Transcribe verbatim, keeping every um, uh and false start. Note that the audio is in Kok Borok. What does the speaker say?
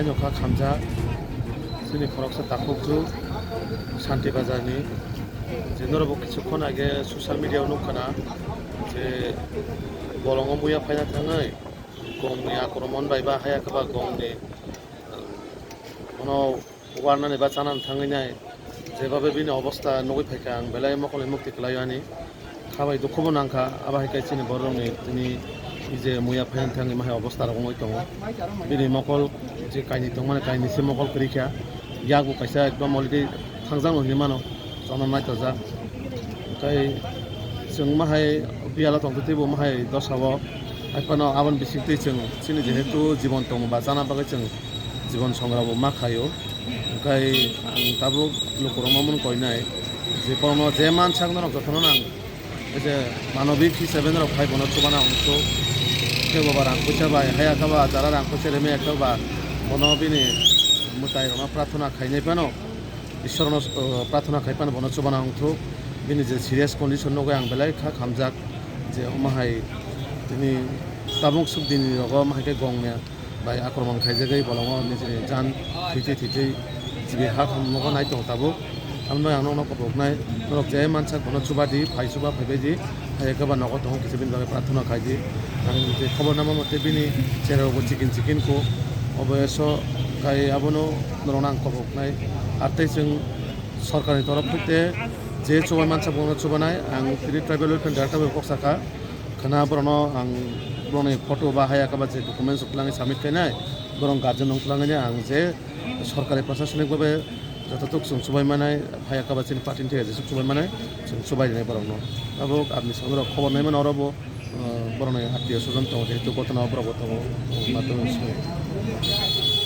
Nokha khamjak chini khoroksa takhukjwk Shanti Bazar ni, je norokbo kichukhon age social media o nukha na je bolongo muya phaina thangwi gongni akromon bai ba haya khe ba gongni, uh, bono warnani ba chanani thangwi nai, jebabe bini obosta nugwi phaikha ang belai mokolni mukti kwlaio ani. Khabai dukhubo nangkha, abo hai khe chini borokni tini je muya phaina thangwi mahai obosta rok wngwi tongo. Bini mokol je kainwi tongmani kainwi se mokol kwrwi kha, yakbo kaisa ekdom already thangjak no hinwi mano, chwngno naithokjak. Tei chwng mahai biyalo tongtwi teibo mahai dosao, hai phano aboni bisingtwi chwng chini jehetu jibon tongo ba chana bagwi chwng jibon songrabo ma khaio. Hwnkhe ang tabuk lukurokno mung koinai je borokno je mansak norok jotono nang, je manobik hisabe norok phai bono chubana ongthok. Kebo ba rang puisa bai haya khe ba jara rang puisa reme ekto ba bono bini mwtai rokno prarthana khainai phano, Ishwarno, uh, prarthana khai phano bono chubana ongthok. Bini je serious condition nugwi ang belai kha khamjak je omo hai tini tabuk suk dini rogo omo hai khe gongni bai akromon khaijagwi bolongo nijini jan thwitwi thwitwi jibi ha khamnokgo nai tong tabuk. Tamni bagwi ang nokno koboknai, norok je mansak bono chubadi, phai chuba phaibaidi, hai khe ba nogo tongo kisa bini bagwi prarthana khaidi. Ang je khobor nama mote bini cherarogo chikin chikin kho, obo eso khai abono norokno ang koboknai. Ar tei chwng sorkarni torof thukte je chubai mansak bono chubanai, ang tini tribal welfare director bai kok sakha. Khwna borokno ang borokni photo ba haya khe ba je documents rok twlangwi submit khainai, borok guardian rok twlangwi ang je sorkari prasasonik babe jototok chwng chubai manai, haya khe ba chini party ni thai jesuk chubai manai, chwng chubai rinai borokno. Abo aboni salo rok khobor nai mano oro bo, uh, borokni attiyo swajon tongo, jehetu gotona o borok bo tongo, uh, matwng se.